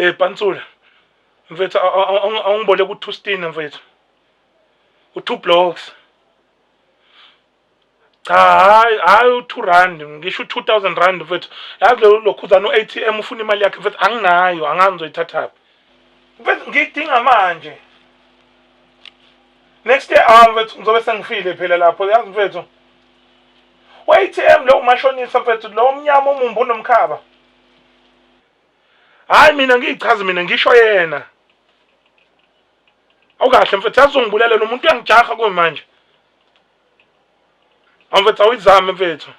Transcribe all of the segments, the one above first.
Eh Pantsula. Mfethu awungibole ku 2 stina mfethu. U 2 blocks. Cha hayi hayi u2 rand ngisho u2000 rand mfethu. Yazi lo lokhuzana uATM ufuna imali yakhe mfethu anginayo angazi ngizoyithathaphi. Mfethu ngiyidinga manje. Next year ah mfethu ngizobe sengifile phela lapho yazi mfethu. We-ATM lo umashonisa mfethu lo omnyama omumbu onomkhaba. Hayi mina ngiyichazi mina ngisho yena. Awukahle mfethu yazi uzongibulala lo muntu uyangijaha kumanje. Awumfethu awuyizame mfethu.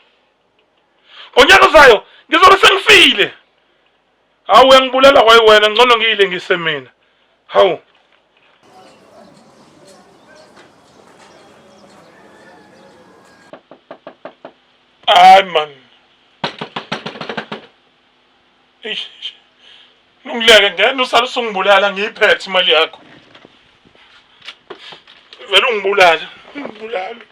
Ngonyaka ozayo ngizobe sengifile. Hawu uyangibulala kwayi wena ngcono ngiyilengise mina. Hawu. Hayi man. Eish. Lungileke ngena usale usungibulala ngiyiphethe imali yakho. Vele ungibulale, ungibulale.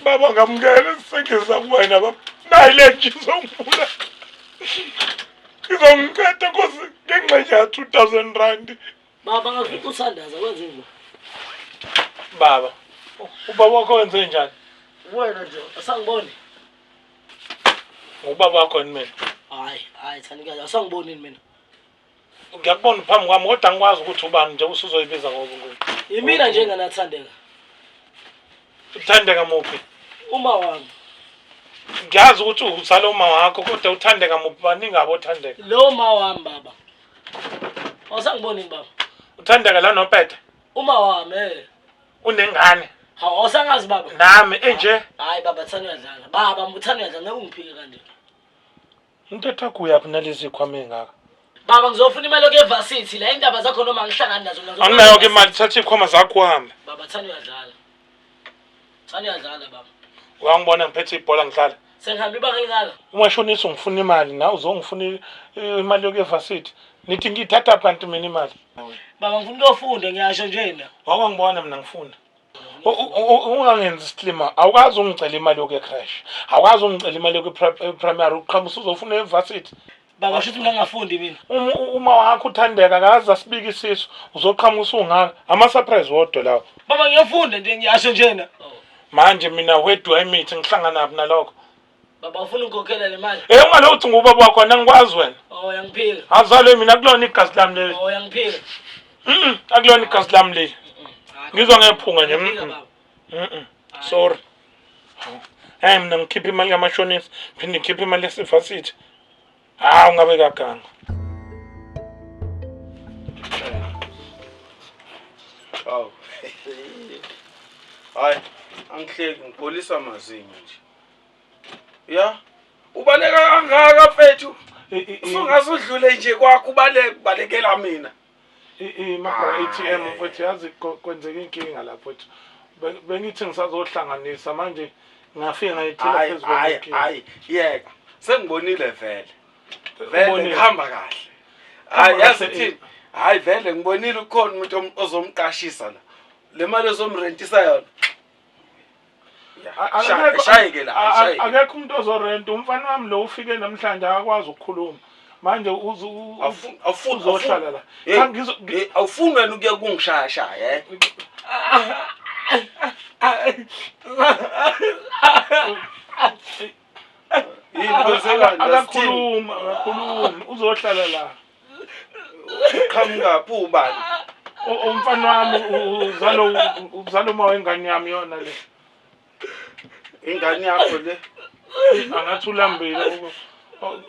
Baba ngamukela sengiza kuwena baba. Nayi le nje izongibulala. Izongiqeda nkosi ngenxa ya 2000 rand. Baba ngakufica uthandaza kwenze njani? Baba, ubaba wakho wenze njani? Wena nje asangiboni. Ngubaba wakho yini mina? Hayi, hayi Thandekazi asangiboni yini mina? Ngiyakubona phambi kwami kodwa angikwazi ukuthi ubani nje usuzoyibiza ngoba nguye. Yimina nje nganathandeka. Uthandeka muphi? Uma wami. Ngiyazi ukuthi uzala uma wakho kodwa uthandeka muphi baningi abo othandeka. Lo ma wami baba. Awusangiboni yini baba? Uthandeka la nopete. Uma wami eh. Unengane. Hawu awusangazi baba. Nami enje. Hayi baba thanda uyadlala. Baba uthanda uyadlala ngeke ungiphike kanje. Intetho yakho uyaphi nalezi khwama engaka? Baba ngizofuna imali yokuya evarsity la indaba zakho noma angihlangani nazo mina. Anginayo ke imali thatha ikhwama zakho uhambe. Baba thanda uyadlala. Thanda uyadlala baba. Uyangibona ngiphethe ibhola ngidlala. Sengihamba ibanga elingaka. Umashonisa ungifuna imali nawe uzongifuna imali yokuya evarsity. Nithi ngiyithatha kanti mina imali. Baba ngifuna ukuyofunda ngiyasho nje mina. Wawangibona mina ngifunda. Ungangenzi isilima awukazi ungicela imali yokuya crash. Awukazi ungicela imali yokuya primary uqhamuka usuzofuna evarsity. Baba shuthi mina ngingafundi mina. Uma wakho uthandeka akaze asibike isisu uzoqhamuka usungaka ama surprise wodwa lawo. Baba ngiyofunda nje ngiyasho njena. Manje mina where do I meet ngihlangana phi nalokho? Baba ufuna ukukhokhela le mali? Eh ungalokuthi ngubaba wakho angikwazi wena. Oh yangiphika. Azalwe mina kulona igazi lami leli. Oh yangiphika. Akulona igazi lami leli. Ngizwa ngephunga nje. Sorry. Hey mina ngikhipha imali kamashonisa, phinde ngikhiphe imali yasevasithi. Hawu ngabe kaganga. Hawu. Hayi, angihleki ngipholisa amazinyo nje. Ya. Ubaleka kangaka mfethu. Usungaze udlule nje kwakho ubaleke ubalekela mina. Imabra ATM mfethu yazi kwenzeka inkinga lapho mfethu. Bengithi ngisazohlanganisa manje ngafika ngayithela phezu Hayi hayi yeka. Sengibonile vele. Vele kuhamba kahle. Hayi yazi thini? Hayi vele ngibonile ukhona umuntu ozomqashisa la. Le mali ozomrentisa yona. Shayeke la, shayeke. Akekho umuntu ozorenta umfana wami lo ufike namhlanje akakwazi ukukhuluma. Manje awufuni uzohlala la. Cha ngizo awufuni wena ukuya kungishaya shaya eh. Yini kwenzekani? Akakhulumi, akakhulumi uzohlala la. Qhamuka phi ubani? Umfana wami uzalo uzalo uma wengane yami yona le. Ingane yakho le. Angathi ulambile.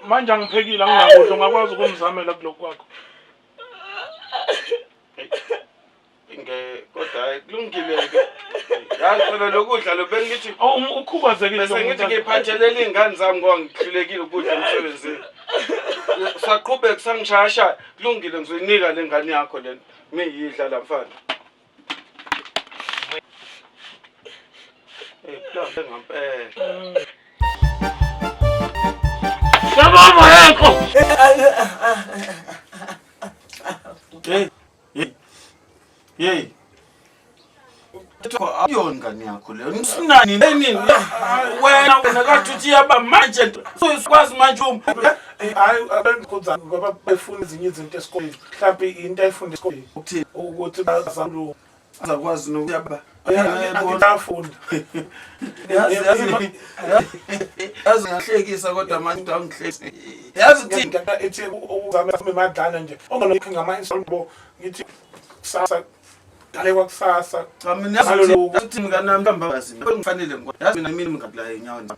Manje angiphekile anginakudla ungakwazi ukumzamela kulokhu kwakho. Nge kodwa hayi kulungile ke. Yazi phela lokudla lo bengithi oh, ukhubazekile bese ngithi ngiphathelela iy'ngane zami ngoba ngihlulekile ukudla emsebenzini. Saqhubeka sangishayashaya kulungile ngizoyinika le ngane yakho lena. Miyidla la mfana. Eh, kulambe ngampela. Yabona yekho. Hey. Hey. Hey. Akuyona ingane yakho leyo. Ngisinani nini? Wena wena kathi uthi yaba manje. So sikwazi manje um. Hayi, abengikhuza ngoba befuna ezinye izinto esikoleni, mhlawumbe into ayifunda esikoleni. Ukuthini? Ukuthi bazalwa Azakwazi nokuyaba. angafunda. Yazi yazi yazi ngahlekisa kodwa manje angihlekisi. Yazi uthini? Ethi ukuzama imadlana nje ongalokho ngama-installment, ngithi kusasa dalekwa kusasa. Cha, mina yazi uthini? Yazi uthini mngani wami, mhlawumbe abazi. Ngifanele yazi mina mina ngabula enyaweni.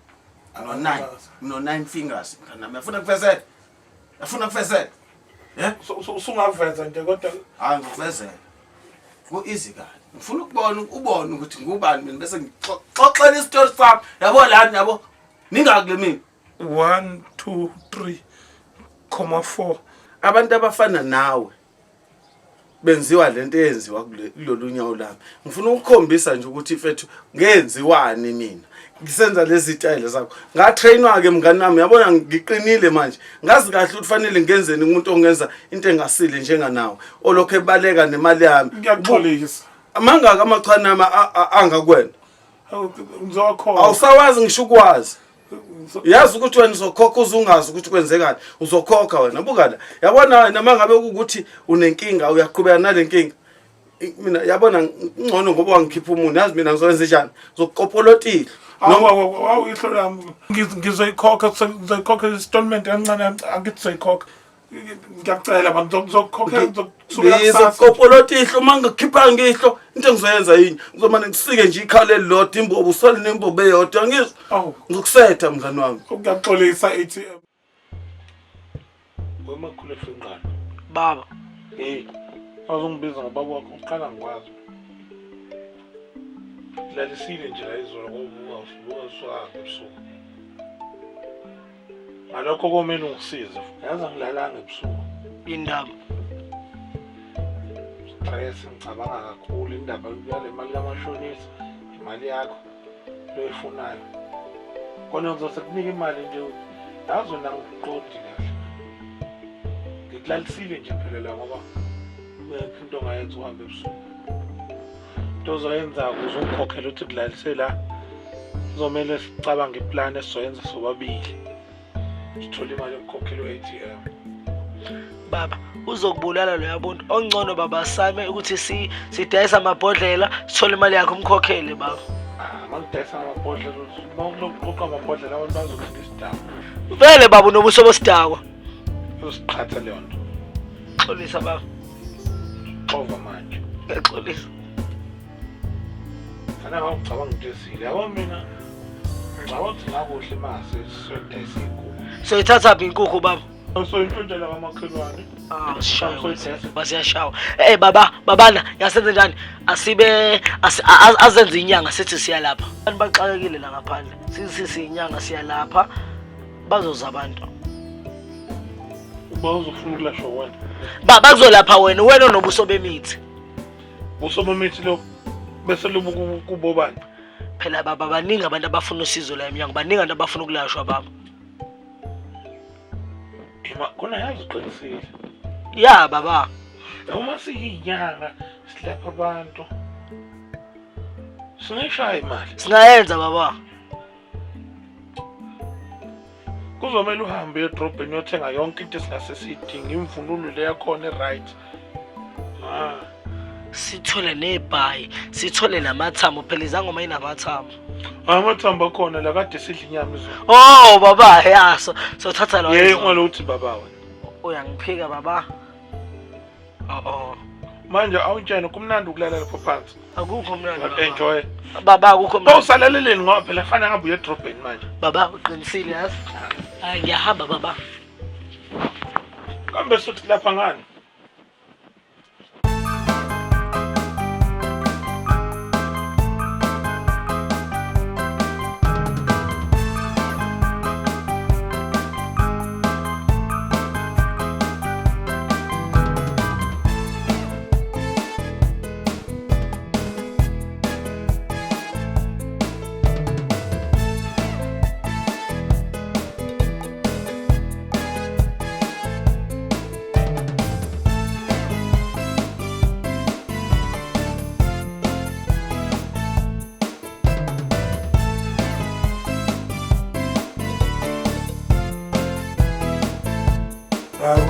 No nine. No nine fingers mngani wami. Yafuna kuvezela. Yafuna kuvezela. Yeah? Usungaveza nje kodwa. Hayi, ngikuvezela. Ku easy kabi. Ngifuna ukubona ubone ukuthi ngubani mina bese ngixoxela isitori sami. Yabo lani yabo. Ningaki le mina? 1 2 3,4. Abantu abafana nawe benziwa lento eyenziwa kulolu nyawo lami. Ngifuna ukukhombisa nje ukuthi mfethu ngenziwani mina. Ngisenza lezi style zakho. Ngatrainwa ke mngani wami, yabona ngiqinile manje. Ngazi kahle ukuthi fanele ngenzeni kumuntu ongenza into engasile njenganawe. Olokho ebaleka nemali yami. Ngiyaxolisa. Mangaka amachwane ami angakwena. Ngizokhokha. Awusawazi ngisho ukwazi. Yazi ukuthi wena uzokhokha uzungazi ukuthi kwenzekani. Uzokhokha wena, buka la. Yabona wena mangabe ukuthi unenkinga uyaqhubeka nale nkinga. Mina yabona ngcono ngoba wangikhipha umuntu. Yazi mina ngizowenza njani? Ngizokukopolota ihlo. Awu awu, ihlo lami ngizoyikhokha, ngizoyikhokha installment kancane, angithi sizoyikhokha. Ngiyakucela ba, ngizokukhokha, ngizokusukela kusasa. Ngizokukopolota ihlo, uma ngikhiphanga ihlo into engizoyenza yini? Ngizomane ngisike nje ikhala elilodwa imbobo, usale nembobo eyodwa, ngizwa. Awu. Ngizokusetha mngani wami. Ngiyaxolisa ATM. Wemakhulu efingqana. Baba. Hey, awuzongibiza ngobaba wakho, uqala ngikwazi. Lalisile nje la izolo ngoba uvuka usuka ebusuku. Ngalokho komele ungisize. Yazi angilalanga ebusuku. Indaba. Stress, ngicabanga kakhulu indaba yale mali kamashonisa, imali yakho loyifunayo. Kona ngizose kunika imali nje. Yazi wena angikuqondi kahle. Ngikulalisile nje phela la ngoba kungekho into ongayenza uhambe ebusuku. Into ozoyenza ukuze ungikhokhele ukuthi kulalise la, kuzomele sicabange iplani esizoyenza sobabili. Sithole imali yokukhokhela u-ATM. Baba, uzokubulala loya muntu. Ongcono baba same ukuthi sidayisa amabhodlela, sithole imali yakho umkhokhele baba. Ah, mangidayisa amabhodlela, mawulokuqoqa amabhodlela abantu bazothi ngisidakwa. Vele baba unobuso bosidakwa. Usiqhatha leyo nto. Xolisa baba. Xova manje. Ngiyaxolisa. Fana ngawucabanga into esile. Yabo mina ngicabanga ukuthi ngakuhle mase siyodayisa inkukhu. Soyithatha phi inkukhu baba? Soyintshontshela kamakhelwane. Ah, sishaye. Basiyashawa. Eh baba, babana, yasenze njani? Asibe azenze inyanga sithi siyalapha. Abantu baxakekile la ngaphandle. Sithi siyinyanga siyalapha. Bazoza abantu. Uba uzofuna ukulashwa wena. Ba bakuzolapha wena, wena onobuso bemithi. Buso bemithi lo bese lobu kubobani? Phela baba baningi abantu abafuna usizo la emnyango, baningi abantu abafuna ukulashwa baba. Ima khona yazi uqinisile. Ya baba. Uma siyinyanga silapha abantu. Singayishaya imali. Singayenza baba. Kuzomele uhambe edrobheni uyothenga yonke into esingase siyidinge, imvunulo le yakhona i-right. Ah. Sithole nebhayi, sithole namathambo, phela izangoma inamathambo. Amathambo akhona la kade sidla inyama izolo. Oh baba, ya so sothatha lo. Yey ungalokuthi baba wena. Uyangiphika baba. Oh oh. Manje awutshene kumnandi ukulala lapho phansi. Akukho mnandi. Baba. Enjoy. Baba akukho mnandi. Bawusalaleleni ngoba phela fanele ngabe uye edrobheni manje. Baba uqinisile yazi. Hayi ngiyahamba baba. Kambe sothi lapha ngani?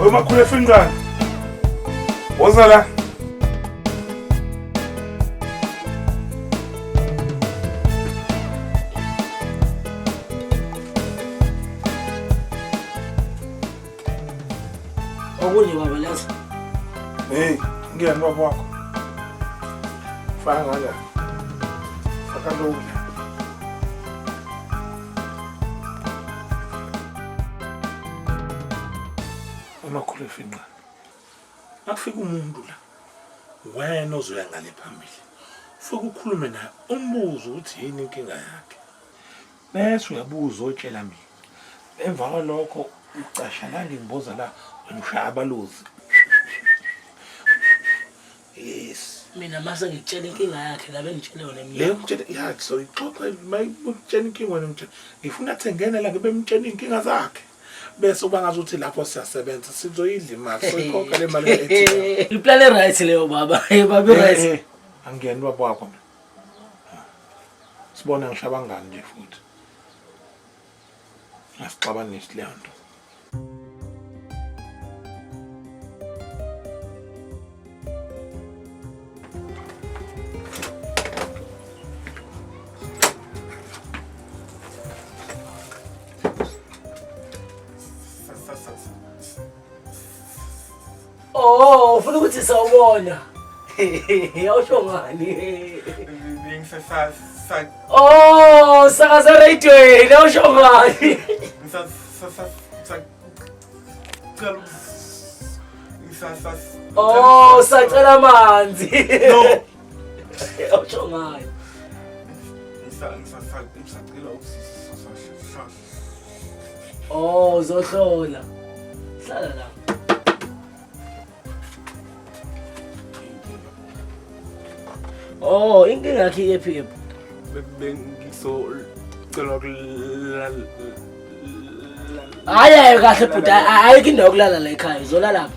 Wemakhulu efingqane. Woza la. Okunye baba lazi. Hey, ngiyani baba wakho. Faka ngala. Faka lokhu. Umakhulu efinqa. Akufika umuntu la. Wena ozoya ngale phambili. Ufike ukhulume naye umbuze ukuthi yini inkinga yakhe. Bese uyabuza otshela mina. Emva kwalokho ucasha la ngimbuza la wena ushaya abalozi. Yes. Mina mase ngitshela inkinga yakhe la bengitshele yona emnyango. Leyo ngitshela yakhe so ixoxa mayikutshela inkinga wena ngitshela. Ngifuna athi ngene la ngibe mtshela inkinga zakhe. Bese uba ngathi uthi lapho siyasebenza sizoyidla imali soyikhokha le mali ethi. Iplan e right leyo baba. Hey baba right. Eh, eh, angiyeni baba wakho mina. Sibona ngisho abangani nje futhi. Asixabanisi leyo nto. Oh, ufuna ukuthi sawubona. Awusho ngani? Bengisasa Oh, sakaza radioweni, awusho ngani? ngisacela ngisasa Oh, sacela amanzi. No. Awusho ngani? Ngisacela ukusasa Oh, uzohlola. Hlala la. Oh, inkinga yakhe iyephi ke? Bengisocela ukulala. Hayi hayi kahle bhuti, ayikho indawo yokulala la ekhaya, uzolala phi?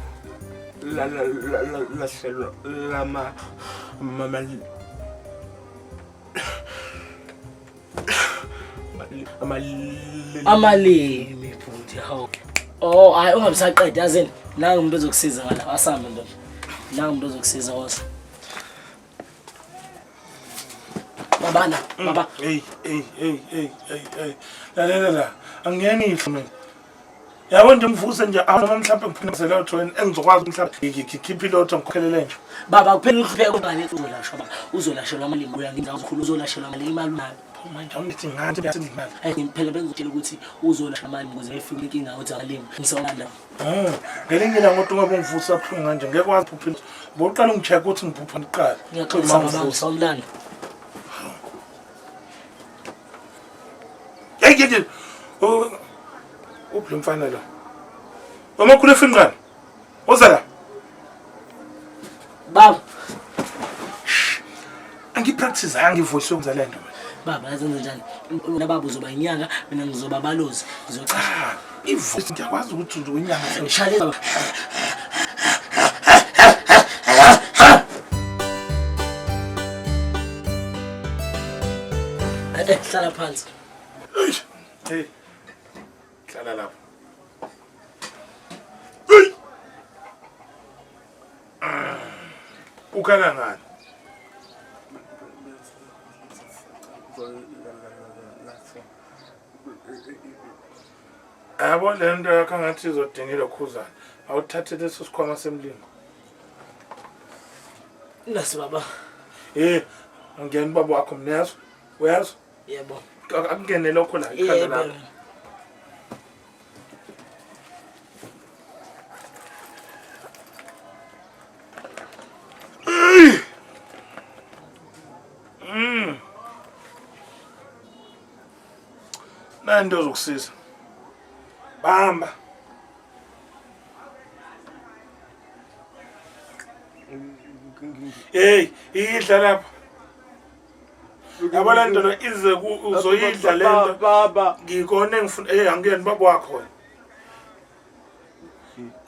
La la la la lama mama Amalimi bhuti hawu. Oh, hayi ungabisaqeda yazini. Nangu umuntu ozokusiza ngala, asambe ndoda. Nangu umuntu ozokusiza woza. Babana, baba. Hey, hey, hey, hey, hey, hey. Lalela la. Angiyeni ihlo mina. Yabo nje ngivuse nje awu noma mhlawumbe ngiphume lotho engizokwazi mhlawumbe ngikhiphe ilotho ngikhokhelele nje. Baba kuphela ukuhlupheka ungane uzolashwa baba. Uzolashelwa amalimi uya ngindawo omkhulu uzolashelwa amalimi imali unayo. Manje awungithi ngathi yathi imali. Hayi phela bengizotshela ukuthi uzolashwa amalimi ukuze efike inkinga uthi akalimi. Ngisawulanda. Oh, ngelinye ilanga kodwa ungabe ungivusa buhlungu kanje ngeke wazi phuphile. Boqala ungicheck ukuthi ngiphupha ngiqala. Ngiyaxolisa baba ngisawulanda. Hey, hey, hey. Oh, uphi lo mfana lo? Umakhulu efinqane. Woza la. Baba, Angipractice angivoice yokwenza le nto. baba yazenze njani? Wena baba uzoba inyanga, mina ngizoba abalozi. Ngizocasha. Cha, ivoice ngiyakwazi ukuthi uyinyanga. Ngishale baba. Eh, hlala phansi. Hey. Hlala lapho. Hey. Ukhala ngani? Yabo le nto yakho angathi izodinga ilokhuzana. Awuthathe leso sikhwama semlingo. Nasi baba. Eh, angiyeni baba wakho mina yazo. Uyazi? Yebo. Akungene lokho la ikhanda Yebo. lakho. Nayi into ezokusiza. Bamba. Hey, idla lapha. Yabo le nto lo ize ku uzoyidla le nto. Baba. Ngikona engifuna eh angiyeni baba wakho wena.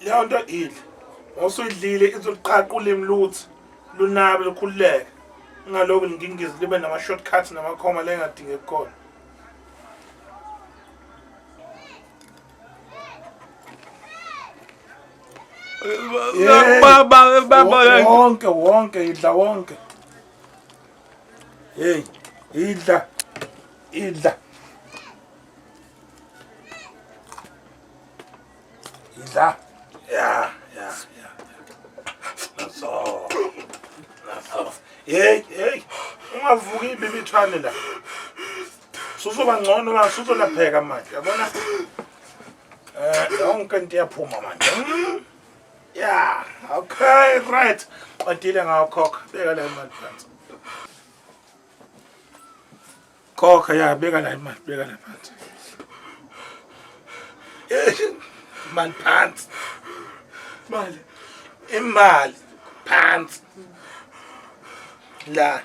Leyo nto idla. Usuyidlile izoqaqa ulimi luthi lunabe lukhululeke. Ungaloku ngingizi libe nama shortcuts namakhoma la engadingeki khona. Baba baba wonke wonke idla wonke. Hey, idla. Idla. Idla. Ya, ya, ya. Naso. Naso. Hey, hey. Ungavuki ibibithwane la. Suzoba ngcono la, suzolapheka manje. Yabona? Eh, yonke into iyaphuma manje. Yeah, okay, right. Qedile ngakhokha. Beka la imali phansi. Khokha ya, beka la imali, beka la phansi. Imali phansi. Mali. Imali phansi. La.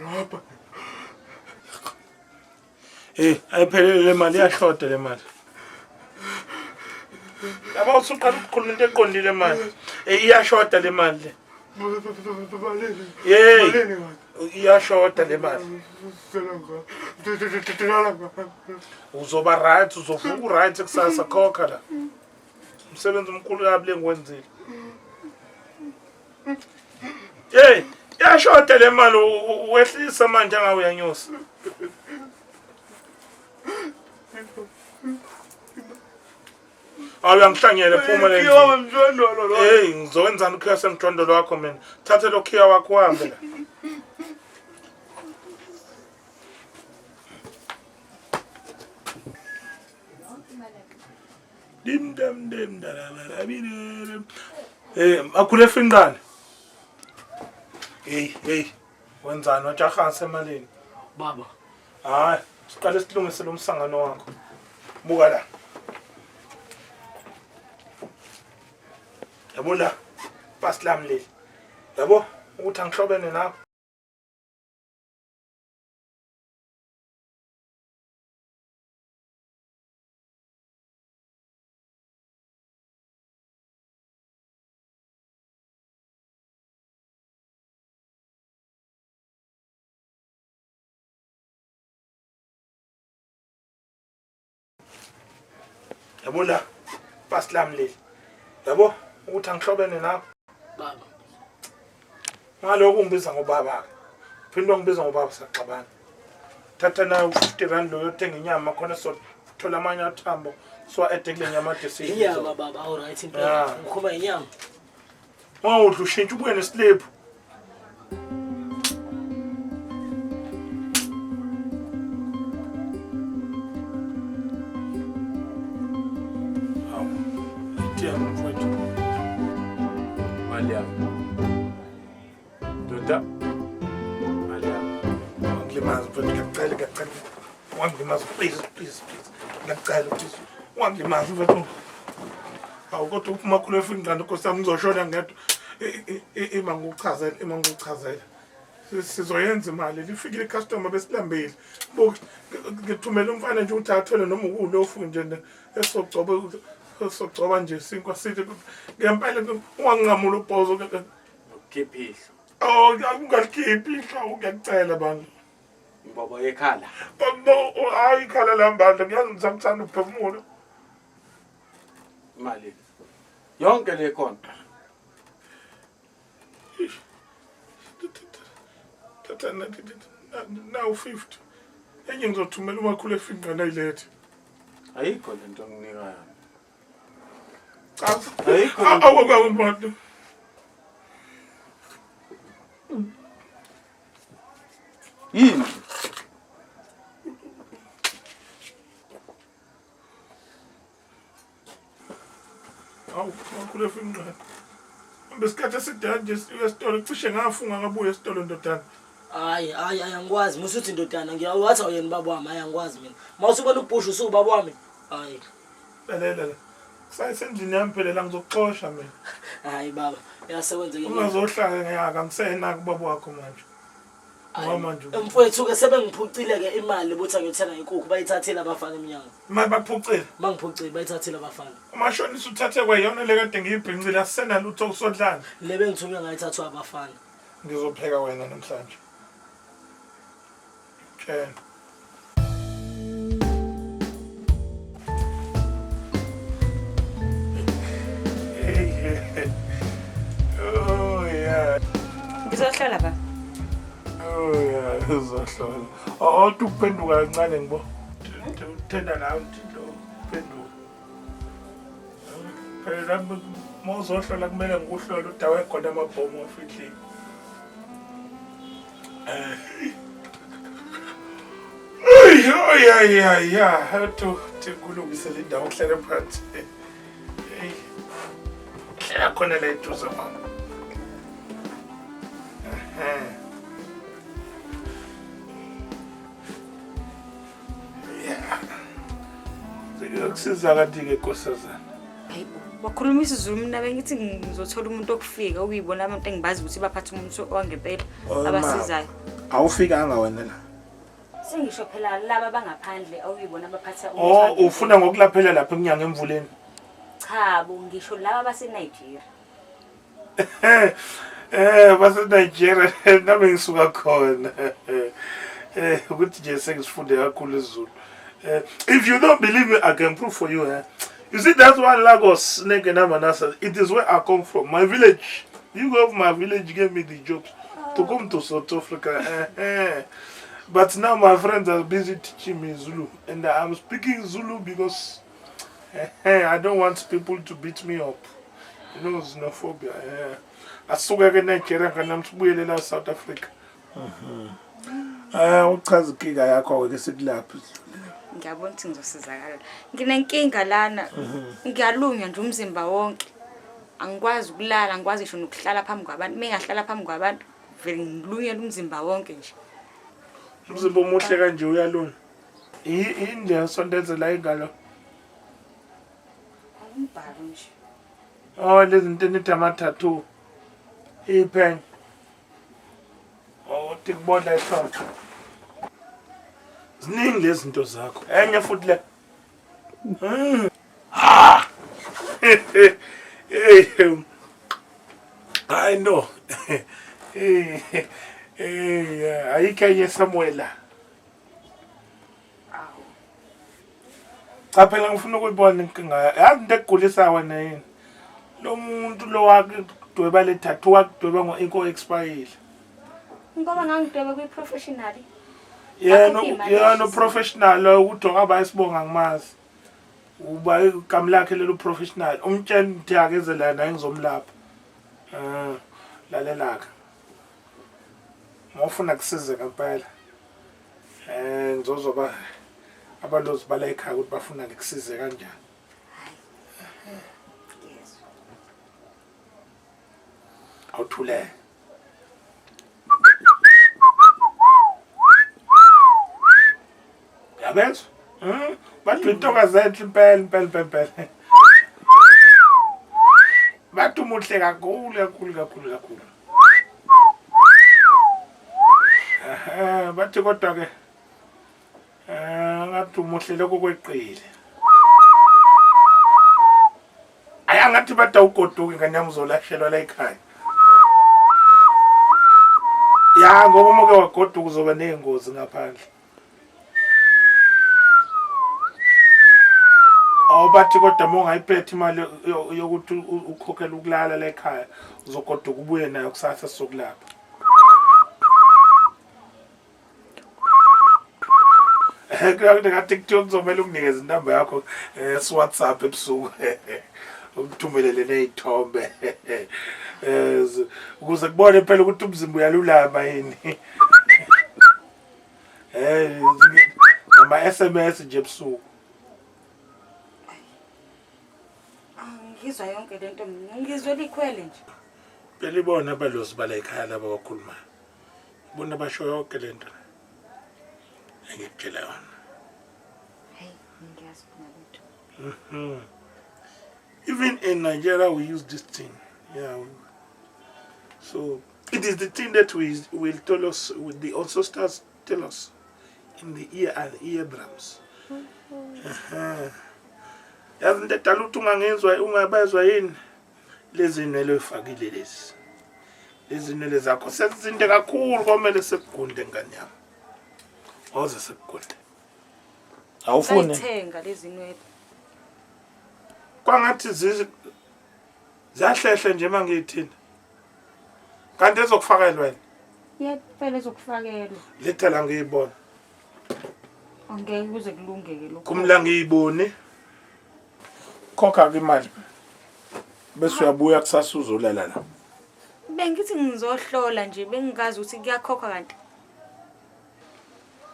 Robha. Hey, ayiphelele le mali iyashoda le mali. Yabo usuqala ukukhuluma into eqondile manje. Eh iyashoda le mali le. Hey, iyashoda le mali. Uzoba right, uzovuka u-right kusasa khokha la. Umsebenzi omkhulu kabi lengiwenzile. Hey, iyashoda le mali wehlisa manje angawe uyanyusa. Awu uyangihlanyela phuma le ndlini. Hey, ngizokwenzani ukhiya semjondolo wakho mina? Thatha lo khiya wakho uhambe la. Dim dam dim da da da bi de. Eh, akhule finqane. Hey, hey. Wenzani wajaha emalini? Baba. Hayi, siqale silungise lo msangano wakho. Buka la. Yabo la. Pasi lami leli. Yabo ukuthi angihlobene nawe. Yabo la. Pasi lami leli. Yabo ukuthi angihlobene nawe. Baba. Ngalokho ungibiza ngobaba ke. Phinde ungibiza ngobaba saxabana. Thatha nayo 50 rand loyo othenga inyama khona sothola amanye athambo so ede kule nyama ade siyidla. Inyama baba, all right impela. Yeah. Ngikhuluma inyama. Ungawudla ushintshe ubuye nesiliphu. Hawu, itiye mfowethu. Mali yami. Ndoda. Mali yami. Ungangilimazi mfowethu, ngiyacela, ngiyacela. Ungangilimazi, please, please, please. Ngiyacela, please. Ungangilimazi mfowethu. Hawu kodwa umakhulu efingane Nkosi yami ngizoshona ngedwa. Ima ngikuchazele, ima ngikuchazele. Sizoyenza imali, lifikile icustomer besilambile. Buka, ngithumele umfana nje ukuthi athole noma ukulofu nje esogcoba esogcoba nje isinkwa sithi ngempela unganqamula ubhozo. Khipha ihlo. Oh, ungalikhiphi ihlo, ngiyakucela bandla. Imbobo yekhala. No, hayi ikhala lami bandla, ngiyazi ngisamthanda ukuphefumula. Imali. Yonke le khona. Thatha nawu 50. Enye ngizothumela umakhulu efingqana ayilethe. Ayikho lento onginika yona. Cha. Ayikho. Awu awu bandla. Yini? Awu makhulu efingqana. Besikhathi eside nje siya esitolo cishe ngafunga ngabuya esitolo ndodana. Hayi, hayi, hayi angikwazi. Musuthi ndodana ngiyawathi awuyena ubaba wami, hayi angikwazi mina. Mawusubona ubhusha usuwubaba wami. Hayi. Lalela la. Kusayisendlini yami phela la ngizokuxosha mina. Hayi baba, yasekwenzeke. Ungazohlala ngiyaka ngisenaka ubaba wakho manje. Ngoba manje Mfowethu ke sebengiphucile ke imali ukuthi angiyothenga inkukhu bayithathile abafana emnyango. imali bakuphucile. Bangiphucile bayithathile abafana. Umashonisa uthathe kwayona le kade ngiyibhincile asisenalutho kusodlana. Le bengithunywe ngayithathwa abafana. Ngizopheka wena namhlanje. Tshena. Ngizohlola baba. Oh yeah, uzohlola. Awuthi ukuphenduka kancane ngibo. Thenda la uthi lo phenduka. Phela uma uzohlola kumele ngikuhlole ukuthi awekhona amabhomu afihlile. Ay ay ay ya, to kulungise le ndawo kuhlale phansi. Hey. Hlala khona la eduze kwami. Yeah. Sekuyokusiza kanti-ke nkosazana. Hayibo, wakhuluma isiZulu mina bengithi ngizothola umuntu okufika okuyibona abantu engibazi ukuthi baphatha umuntu wangempela abasizayo. Awufikanga wena la. Sengisho phela laba bangaphandle okuyibona abaphatha umuntu. Oh, ufuna ngokulaphela lapha eminyanga emvuleni. Cha bo, ngisho laba baseNigeria. Eh base Nigeria nami ngisuka khona. Eh ukuthi nje sengisifunde kakhulu isiZulu. Eh if you don't believe me I can prove for you eh. You see that's why Lagos Snake and Amanasa it is where I come from. My village. You go my village gave me the job to come to South Africa. Eh, eh. But now my friends are busy teaching me Zulu and I'm speaking Zulu because eh, I don't want people to beat me up. You know xenophobia. Eh. Asuke ke Nigeria ngana sibuyele la South Africa. Mhm. Eh uchaza inkinga yakho ke sikulaphi. Ngiyabona ukuthi ngizosizakala. Nginenkinga lana. Ngiyalunywa nje umzimba wonke. Angikwazi ukulala, angikwazi ngisho nokuhlala phambi kwabantu. Mengahlala phambi kwabantu vele ngilunyelwa umzimba wonke nje. Umzimba omuhle kanje uyalunywa. Yini le sondezela ingalo? Umbhalo nje. Oh lezi zinto enithi ama-tattoo. Iphenya. Oh uthi kubona ehlombe. Ziningi lezi zinto zakho. Enye futhi le. Mm. Ha. Hey. I know. Hey. Hey, ayikho enye somewhere la. Cha phela ngifuna ukuyibona inkinga yazi into ekugulisa wena yini lo muntu lo wakudweba le tattoo wakudweba ngo-inko expire Ngoba ngangidweba kwi-professional. Yena yena uprofessional lo ukuthi okaba isibonga ngimazi. Uba igama lakhe lelo professional umtshela ukuthi akeze la naye ngizomlapha. Eh lalela ke. Mawufuna kusize ngempela. Eh ngizozwa ba abalozi bala ekhaya ukuthi bafuna ngikusize kanjani. Awuthule. Yabezwa? Hmm? Bathi intokazi enhle impela impela impela. Bathi umuhle kakhulu kakhulu kakhulu kakhulu. Ehhe bathi kodwa ke eh ngathi umuhle lokho kweqile. Ayi angathi bathi awugoduki ngane yami uzolashelwa la ekhaya. Ya ngoba uma uke wagoduka uzoba nezingozi ngaphandle. Awubathi kodwa uma ungayiphethe imali yokuthi ukhokhele ukulala la ekhaya uzogoduka ubuye nayo kusasa sizokulapha. Ngathi kuthiwa kuzomele ukunikeze inamba yakho eh WhatsApp ebusuku ukuthumelele nezithombe eh ukuze kubone phela ukuthi umzimba uyalulama yini eh nama SMS nje ebusuku Ngizwa yonke lento mina ngizwe likhwele nje. Phela ibona abalozi bala ekhaya laba abakhulumayo. Bona basho yonke lento engikutshela yona. Hey, ngiyazi khona lutho. Mhm. Even in Nigeria we use this thing. Yeah. So it is the thing that we will tell us, with the ancestors tell us in the ear and eardrums. Yazi into edala ukuthi ungangizwa ungabezwa yini lezi nwele oyifakile lezi. Lezi nwele zakho sezinde kakhulu komele sekugunde ngane yami. Awuze sekugunde. Awufuni? Ngayithenga lezi nwele. Kwangathi ziyahlehla nje mangiyithina. Kanti ezokufakelwa wena? Yebo, phela ezokufakelwa. Letha la ngiyibona. Angeke kuze kulungeke lokho. Kumla ngiyibone. Khokha ke imali. Bese uyabuya kusasa uzolala la. Bengithi ngizohlola nje bengingazi ukuthi kuyakhokhwa kanti.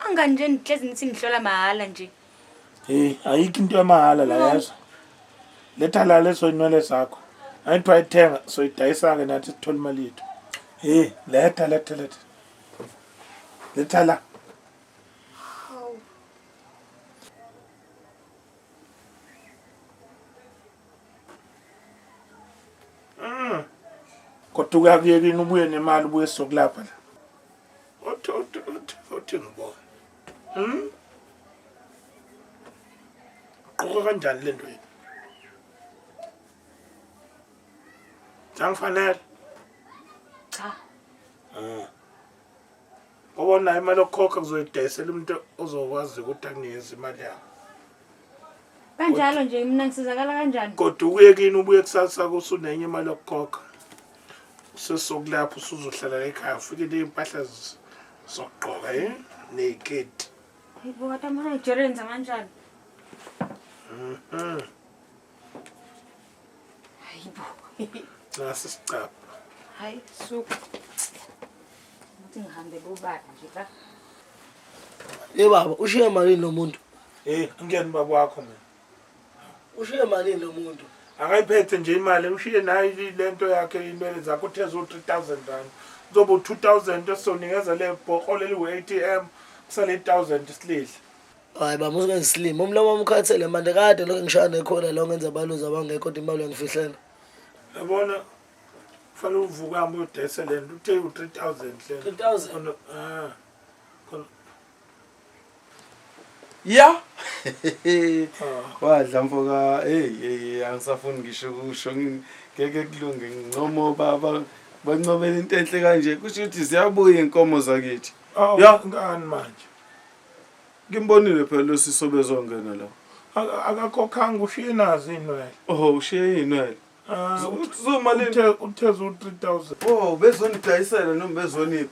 Angani nje nihlezi nithi ngihlola mahhala nje. Hey, ayikho into yamahhala la yazi. Letha la leso inwele zakho. Ayithi wayithenga soyidayisa ke nathi sithole imali yethu. Hey, letha letha letha. Letha la. Hawu. Kodwa ukuyakuyekini ubuye nemali ubuye sokulapha la. Othi othi othi othi ngibona. Gqoka kanjani le nto yini? Sangifanele. Cha. Ngoba nayo imali yokukhokha kuzoyidayisela umuntu ozokwazi ukuthi akunikeze imali yakho. Kanjalo nje mina ngisizakala kanjani? Kodwa ukuye kini ubuye kusasa kusunenye imali yokukhokha. Sesokulapha usuzohlala ekhaya ufike ney'mpahla zokugqoka eh ney'keti. Hayibo kade ama-Nigerians kanjani? Hayibo. Nasi isicabha. Hayi suka. Ukuthi ngihambe kubaba nje la. Ye baba, ushiye malini lo muntu? Hey, angiyeni baba wakho mina. Ushiye malini lo muntu? Akayiphethe nje imali, ushiye nayo lento yakhe inwele zakho utheze u-3000 rand. Kuzoba u-2000 esizonikeza le bhokolo eliwu-ATM kusale 1000 silidle. Hayi baba, usuke ngisilima. Umlomo wami ukhathele manje kade lokho ngishaya nekhona lo ngenza abaluzi abangekho kodwa imali uyangifihlela. Yabona kufanele uvuke uhambe uyodayisa le nto uthe u-3000 le. 3000? Khona ah. Khona Ya. Wadla mfoka hey hey angisafuni ngisho kusho ngeke kulunge ngincomo baba bancomela into enhle kanje kusho ukuthi ziyabuya inkomo zakithi. Oh, Ya. ngani manje? Ngimbonile phela lo siso bezongena la. Akakhokhanga ushiye nazo inwele. Oh ushiye inwele. Ah, Zumalini? Utheze u-3000. Oh bezonidayisela noma bezonipha.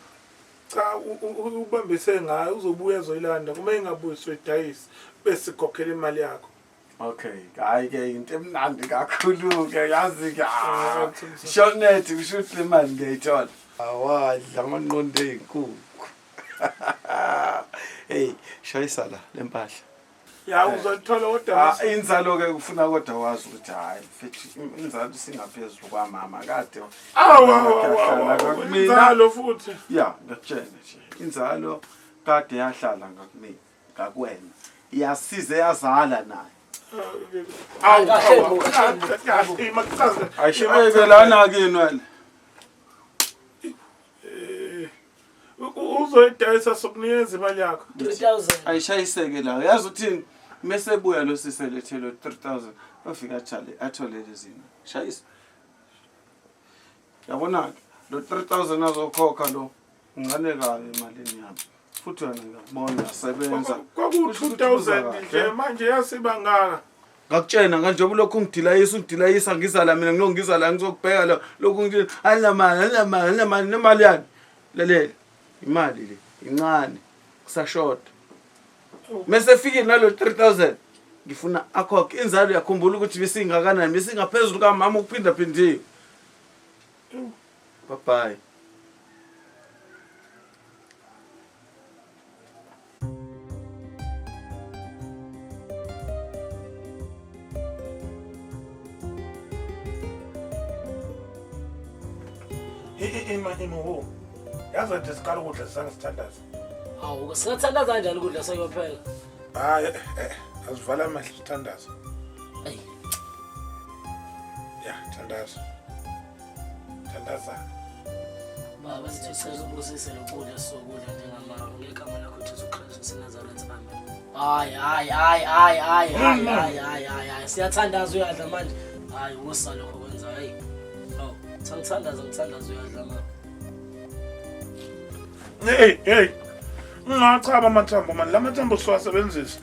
Cha ubambise ngayo uzobuya ezoyilanda kuma ingabuyi soyidayisa bese sikhokhela imali yakho. Okay, hayi ke into emnandi kakhulu ke yazi ke. Ah, Shonet kusho ukuthi le mali ngiyayithola. Awadla amanqondo ezinkukhu. Hey, shayisa la lempahla. Ya uzothola kodwa Ah, inzalo ke kufuna kodwa wazi ukuthi hayi mfethu inzalo singaphezulu kwamama kade. Awu awu awu inzalo futhi. Ya, ngiyakutshela nje. Inzalo kade yahlala ngakumina, ngakuwena. Iyasiza yazala nayo. Awu Kahle awu, bo, kahle kahle makuchaze. Ayishayeke lana ke inwele. Uzoyidayisa sokunikeza imali yakho. 3000. Ayishayiseke la. Yazi uthini? Mese buya lo siselethelo 3000 bafika athale athole lezina. Shayisa. Yabona ke lo 3000 azokhokha lo ngane kabi emalini yami. Futhi wena ngiyakubona uyasebenza. Kwaku 2000 nje manje yasiba ngaka. Ngakutshena njengoba lokhu ungidilayisa ungidilayisa ngizala mina ngilokhu ngizala ngizokubheka lo lokhu ngithi alinamali alinamali alinamali nemali yani. Lalela imali le incane kusashoda. Mase fikile nalo 3000 ngifuna akhokhe inzalo yakhumbula ukuthi besingakanani besingaphezulu kamama ukuphinda phindiwe. Bye bye. Ima ima wo. Yazi nje siqala ukudla sangisithandaza. Hawu, singathandaza kanjani ukudla sekuyophela? Hayi azivala amehlo sithandaza. Ayi. Ya, thandaza. Thandaza. Baba sithusela ubusise lokudla sokudla njengamanje ngegama lakho Jesu Kristu waseNazaretha amen. Hayi hayi hayi hayi hayi hayi hayi hayi hayi hayi siyathandaza uyadla manje. Hayi ukusa lokho kwenza hayi. Hawu, ngithandaza ngithandaza uyadla manje. Hey hey. Ungachaba amathambo mani, lamathambo siwasebenzisa.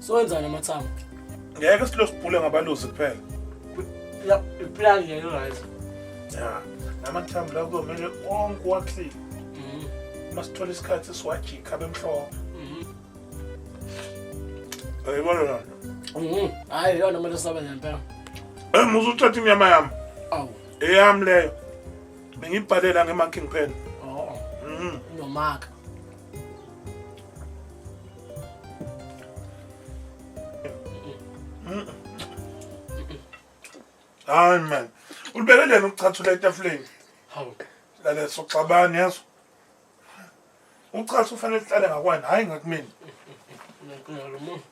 Sowenzani amathambo? Ngeke silo sibhule ngabaluzi kuphela. Ya, iplan leyo right. Ya. Namathambo la kuzomele onke uwaclean. Uma sithola isikhathi siwajika abemhlophe. Ayibona lona. Hayi yona kumele sisebenze ngempela. Eh musu uthatha inyama yami. Awu. Eyami leyo. Bengibhalela nge-marking pen. Oh. Nomaka. Hayi man. Ulibekeleni ukuchathula etafuleni. Hawu. Lale soxabana yazo. Uchathu ufanele uhlale ngakwani, hayi ngakumina. Unenkinga lo muntu.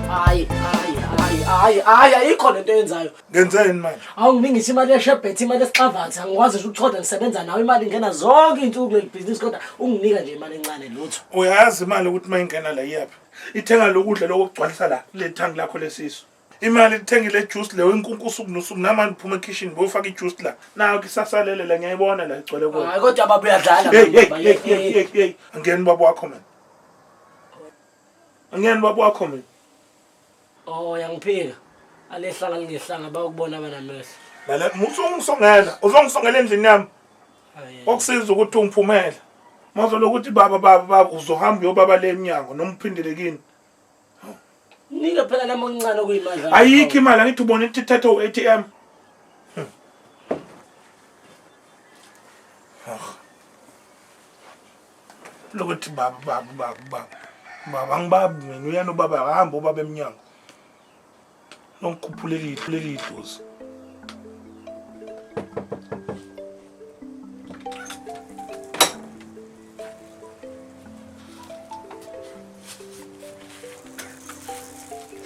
Hayi, hayi, hayi, hayi, hayi, ayikho lento oyenzayo. Ngenzeni manje? Awunginingisa imali yeshebhethi, imali yesixavatha, angikwazi nje ukuthola ngisebenza nawe imali ingena zonke iy'nsuku kuleli bhizinisi kodwa unginika nje imali encane lutho. Uyazi imali ukuthi uma ingena la iyaphi? Ithenga lokudla lokho okugcwalisa la kule thangi lakho lesisu. Imali ithenga ile juice leyo inkunku usuku nosuku namanje uphuma ekhishini bofaka ijuice la. Nayo isasalele la ngiyayibona la igcwele kuyo. Hayi kodwa baba uyadlala. Hey hey baba, hey hey hey hey. Angiyeni baba wakho mina. Angiyeni baba wakho mina. Oh, yangiphika. Alehlanga lingehlanga bayokubona abanamehlo. Lale musu ungisongela, uzongisongela endlini yami. Hayi. Okusiza ukuthi ungiphumele. Mawuzolokuthi baba baba baba uzohamba uyobaba le emnyango noma uphindele kini. Nike phela nami okuncane okuyimali. Ayikho imali angithi ubona ukuthi ithathe u-ATM. Lokuthi baba baba baba baba. Baba angibabi mina uyena ubaba akahamba ubaba emnyango. Nongikhuphulele leli idlozi.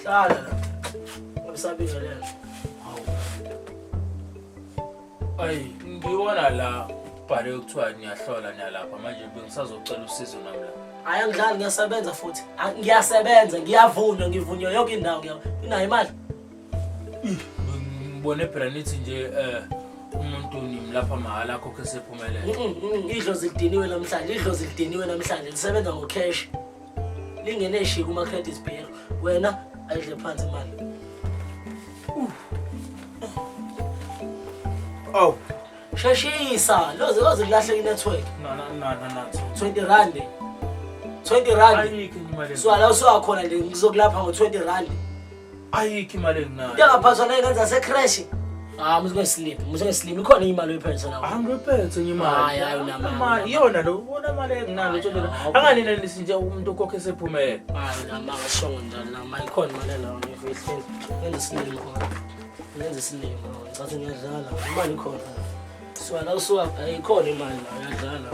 Hlala la. Ngibisabingelela. Ayi, ngibona la kubhale kuthiwa niyahlola niyalapha manje bengisazocela usizo nami la. Hayi angidlali ngiyasebenza futhi. Ngiyasebenza, ngiyavunywa, ngivunywa yonke indawo ngiya. Unayo imali? Ngibone phela nithi nje umuntu nimlapha mahhala akhokhe sephumelele. Idlozi lidiniwe namhlanje, idlozi lidiniwe namhlanje, lisebenza ngo-cash. Lingene shi kuma credit bureau. Wena ayidle phansi imali. Oh, Sheshisa, loze loze kulahleka i-network. Na na na na na. 20 rand. 20 rand. Ayikho imali. So la usuyakhona nje ngizokulapha ngo-20 rand. Ayikho imali enginayo. Into engaphathwa nayo ingane zasecrash. Ah, muze ngeslip. Ikhona imali oyiphethe la. Angiphethe enye imali. Hayi, hayi, unamanga. Imali iyona lo ubona imali enginayo Hayi, tshela. hawu. Anganina nje umuntu okhokhe sephumelele. Hayi, unamanga sishongo njalo la. Ma ikhona imali la ngifihlile. Ngenza isilimo khona. Ngenza isilimo. Ngicatha ngiyadlala. Imali ikhona. So la usuka ayikhona imali la uyadlala.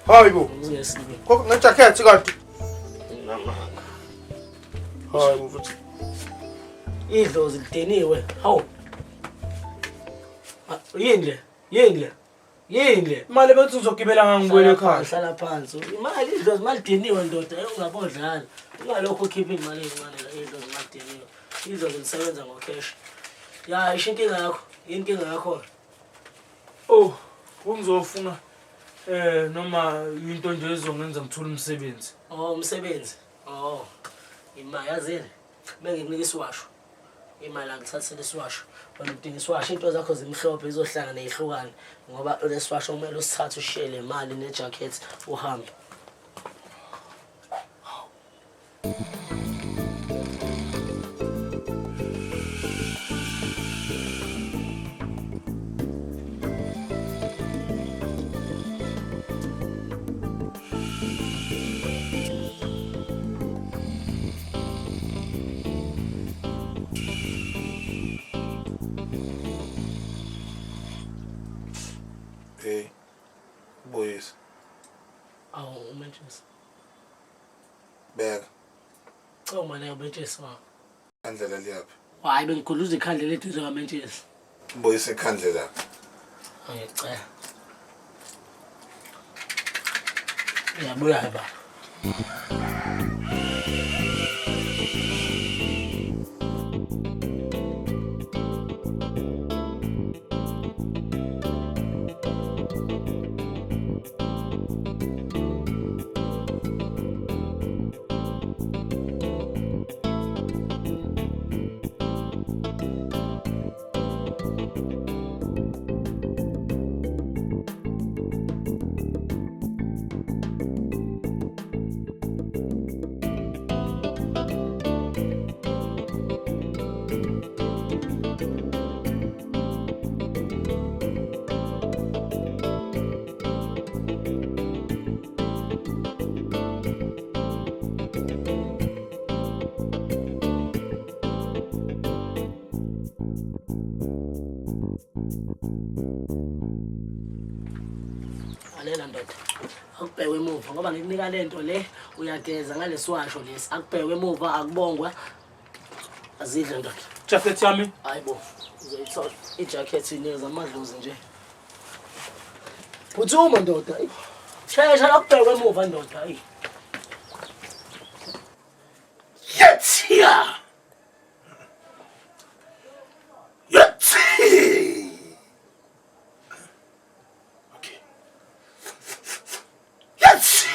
Hayi bo. Muze ngeslip. Khokha ngejakhethi kanti. Unamanga. Hayi bo mfuthu. Idlozi lidiniwe. Hawu. Yini le? Yini le? Yini le? Imali bethi uzogibela ngangibuyele ekhaya. Hlala phansi. Imali idlozi malidiniwe ndoda, ungabodlala. Ungalokhu ukhipha imali ezincane la idlozi malidiniwe. Idlozi lisebenza ngo-cash. Ya, isho inkinga yakho. Inkinga yakho. Oh, ungizofuna noma into nje ezongenza ngithole umsebenzi. Oh, umsebenzi. Oh. Imali yazini. Bengikunika isiwasho. Imali angithathele isiwasho. Wena udinga isiwasho, into zakho zimhlophe izohlangana nezihlukane ngoba lesiwasho kumele usithathe ushiye le mali nejacket uhambe. Hey. Buyisa. Awu, Cha uma leyo mentshisi baba. Ikhandlela liyaphi? Hayi bengikhuluza ikhandlela eduze kamentshisi. Buyisa ikhandlela. Angicela. Uyabuya ke baba. Lalela ndoda. Akubhekwe emuva ngoba ngikunika lento le uyageza ngalesiwasho lesi. Akubhekwe emuva akubongwa. Azidle ndoda. Jacket yami. Hayibo. Uzoyithola ijacket inikeza amadlozi nje. Phuthuma ndoda. Shesha la kubhekwe emuva ndoda. Ayi. Yethiya! Yethi! Okay. Yethi!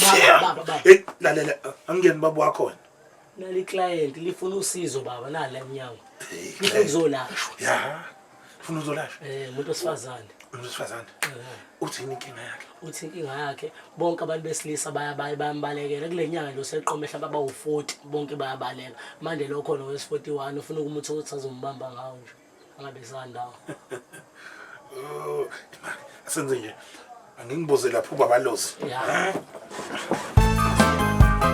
Baba, baba, baba. Hey, lalela, angiyeni baba wakho wena. Nali client lifuna usizo baba nala emnyango. Lifuna ukuzolashwa. Ya. Ufuna uzolashwa. Eh umuntu wesifazane. Umuntu wesifazane. Uthini inkinga yakhe? Uthi inkinga yakhe bonke abantu besilisa bayabaye bayambalekela kule nyanga nje useqome mhlawumbe abawu-40 bonke bayabaleka. Manje lo khona wesi-41 ufuna ukumuthi ukuthi azombamba ngawo nje. Angabe sandawo. Oh, imali. Asenze nje. Angingibuze lapho ubabalozi. Ya.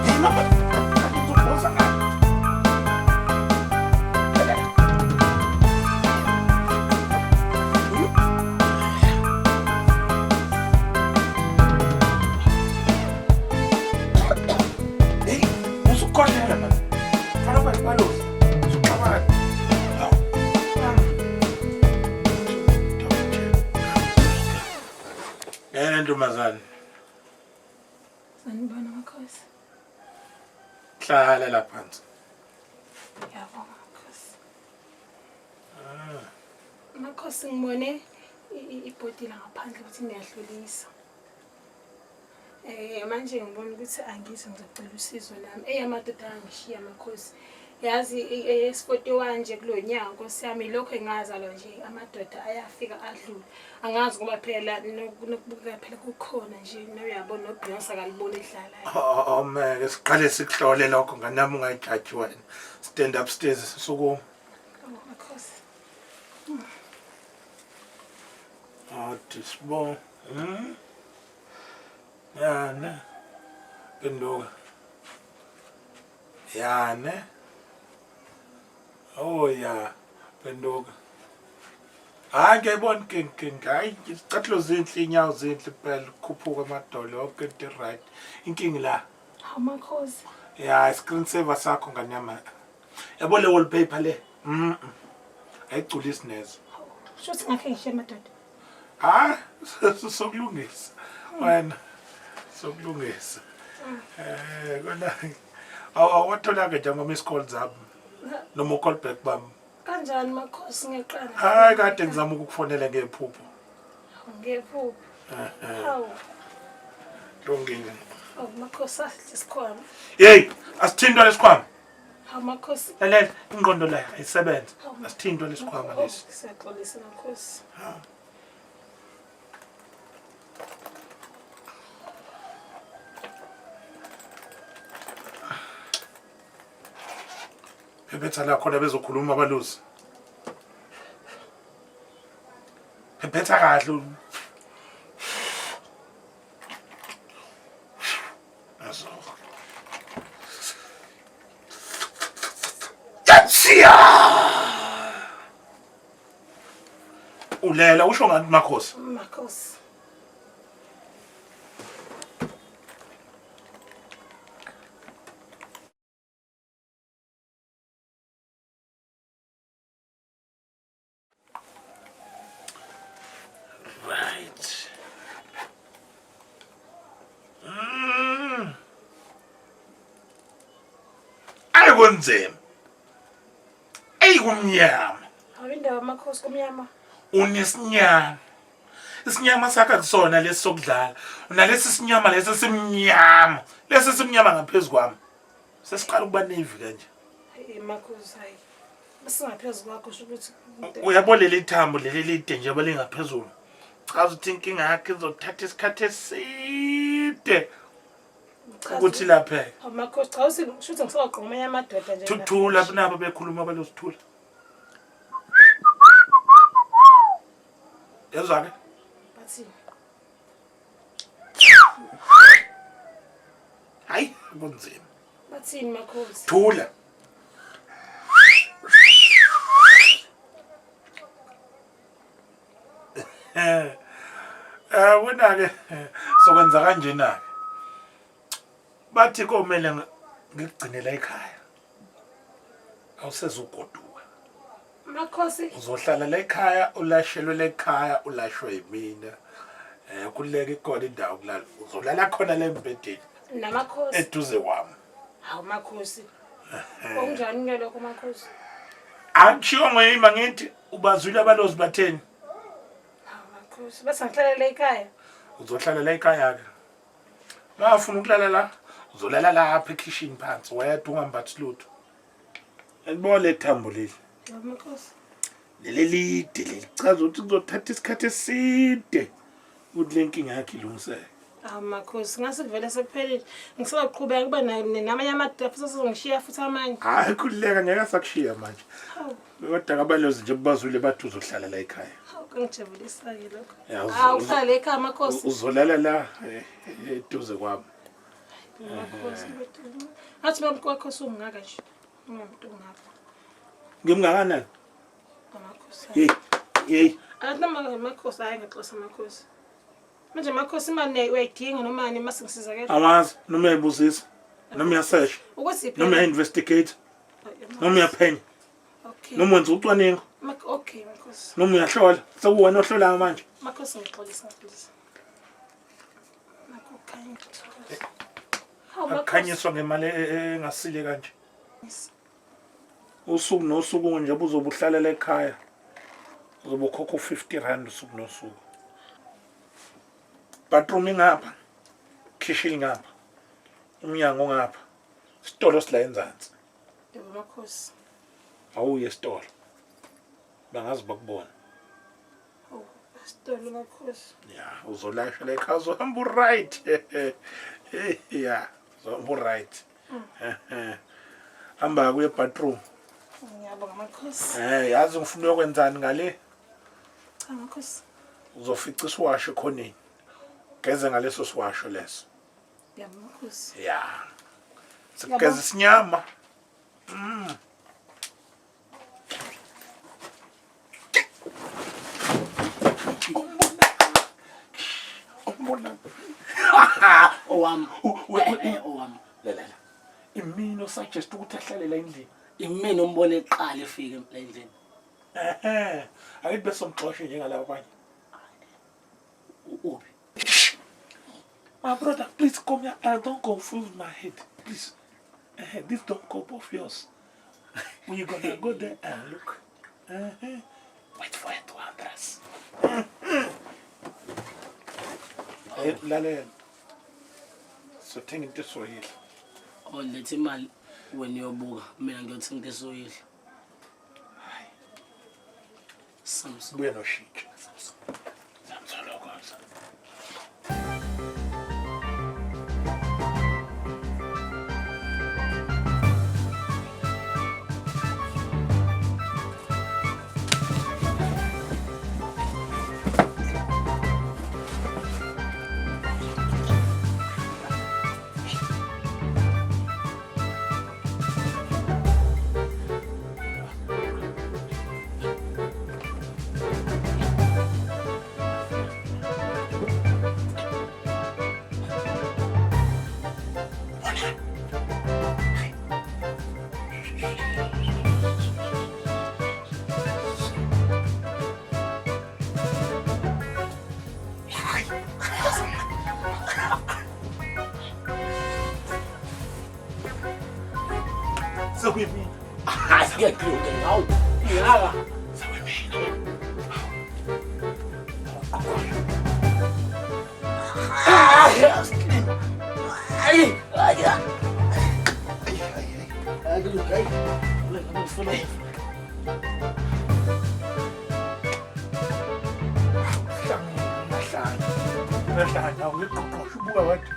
Hey, mama. Ngizokubuza ngani? Hey, usukhohlela man. Fana ube balozi. Usuxabana. Hawu. Eh ntombazane, Sanibona makhosi. hlala la phansi. Ngiyabonga makhosi. Makhosi ngibone ibhodila ngaphandle ukuthi niyahlolisa. Eh manje ngibona ukuthi angize ngizocela usizo nami. Ey amadoda angishiya makhosi. Yazi esi-41 nje kulo nyaka nkosi yami lokho engazalwa nje amadoda ayafika adlule. Angazi ngoba phela nokubukeka phela kukhona nje noyabo noBeyonce akaliboni edlala. Oh meke siqale sikuhlole lokho nganami ungayijaji wena. Stand upstairs sukuma. Oh makhosi. Athi sibo. Yana. Phenduka. Yana. Oh ya. Phenduka. Hayi ngiyayibona inkinga inkinga. Hayi izicathulo zinhle inyawo zinhle phela kukhuphuka amadolo yonke into right. Inkinga la. Hawu makhosi. Ya screen saver sakho nganyama. Yabo le wallpaper le. Ayigculisi neze. Shuthi ngakhe ngishiye amadoda. Ah, sokulungisa. Wena sokulungisa. Eh kona awatholanga nje ama miss calls ami noma call back bami. Kanjani makhosi ngiyaqala. Hayi kade ngizama ukukufonela ngephupho. Ngephupho. Hawu. Lungile. Awu makhosi asidle isikhwama. Hey, asithintwa lesikhwama. Hawu makhosi. Lalela ingqondo la ayisebenze. Asithintwa lesikhwama lesi. Siyaxolisa makhosi. Phephetha la khona bezokhuluma abalusi. Phephetha kahle. Azo. Yatsiya! Ulela usho ngani makhosi? Makhosi. Kunzima. Eyi kumnyama. Hawu indaba amakhosi kumnyama. Unesinyama. Isinyama sakho akusona lesi sokudlala. Unalesi sinyama lesi simnyama. Lesi simnyama ngaphezu kwami. Sesiqala ukuba navy kanje. Hayi makhosi hayi. Singaphezu kwakho sho ukuthi Uyabo leli thambo leli lide nje balingaphezulu. Chaza ukuthi inkinga yakhe izothatha isikhathi eside ukuthi lapheke. Amakhosi cha uthi shuthi ngisaqoma amanye amadoda nje. Thuthula nabo bekhuluma balosithula. Yezwa ke? Bathini? Hayi kunzima. Bathini makhosi? Thula. Eh wena ke sokwenza kanjena ke. Bathi komele ngikugcinela ekhaya. Awusezugoduka. Makhosi. Uzohlala la ekhaya ulashelwe la ekhaya ulashwe yimina. Eh kuleke ikhona indawo kulala. Uzolala khona la embhedeni. Namakhosi. Eduze kwami. Hawu makhosi. Okunjani ke lokho makhosi? Angishiwo ngoyima ngithi ubazwile abalozi batheni? Hawu makhosi, bese ngihlala la ekhaya. Uzohlala la ekhaya ke. Bafuna ukulala la, uzolala lapha ekhishini phansi wedwa ungambathi lutho. Yabona le thambo leli. Makhosi. Leli lide leli chaza ukuthi kuzothatha isikhathi eside ukuthi le nkinga yakhe ilungiseke. Awu makhosi, ngase kuvele sekuphelile. Ngisazoqhubeka kuba namanye amadoda futhi asezongishiya futhi amanye. Hayi khululeka ngeke asakushiya manje. Hawu. Kodwa kabalozi nje kubazwile bathi uzohlala la ekhaya. Hawu kangijabulisa-ke lokho. Ya, Hawu uhlala la ekhaya makhosi. Uzolala la eduze kwami. Makhosi bethu. Athi mamkwakho usungaka nje. Ungamuntu ongaka. Ngimngakanani? Amakhosi. Hey, hey. Akathi noma amakhosi hayi ngaxosa amakhosi. Manje amakhosi imali uyayidinga noma ni mase ngisizakele. Awazi noma uyayibuzisa noma uyasesha Ukuthi noma uya-investigate noma uyaphenya Okay. noma wenza ucwaningo Okay makhosi. noma uyahlola sekuwena ohlolayo manje. Makhosi ngixolisa ngixolisa. Nakukhanya. Akukhanyiswa ngemali engasile kanje. Usuku nosuku nje buzobe uhlalela ekhaya. Uzobe ukhokha u-50 rand usuku nosuku. Bathroom ingapha, khishi lingapha, umnyango ungapha, isitolo sila enzansi. Yebo makhosi. Awuye esitolo. Bangazi bakubona. Hawu, esitolo makhosi. Ya, uzolasha la ekhaya uzohamba u-right. Ya, uzohamba u-right. Hamba kuye bathroom. Ngiyabonga makhosi. Eh, yazi ngifuna uyokwenzani ngale? Cha makhosi. Uzofica isiwasho ekhoneni. Geze ngaleso siwasho leso. Ngiyabonga makhosi. Ya. Sikugeza isinyama. Owami. Owami. Lalela. Imina osuggest ukuthi ahlale la endlini. Imina ombone eqala efika la endlini. Ehhe. Akithi bese umxoshe njengalabo abanye. Uphi? My brother, please come here. I don't confuse my head. Please. This don't cup of yours. We gonna go there and look. Wait for it to undress. Lalela. Sothenga into esoyidla. Oh, letha imali wena uyobuka mina ngiyothenga into esoyidla. Samson. Buya noshintsho. Samsolokoza. Sekuyimina. Hayi kuyakuloke ngawu. Ngaka. Sekuyimina. Hayi. Hayi. Hayi kuloke. Hayi. Ngifuna. Uyahlanya, uyiqoqosha ubuka wathi.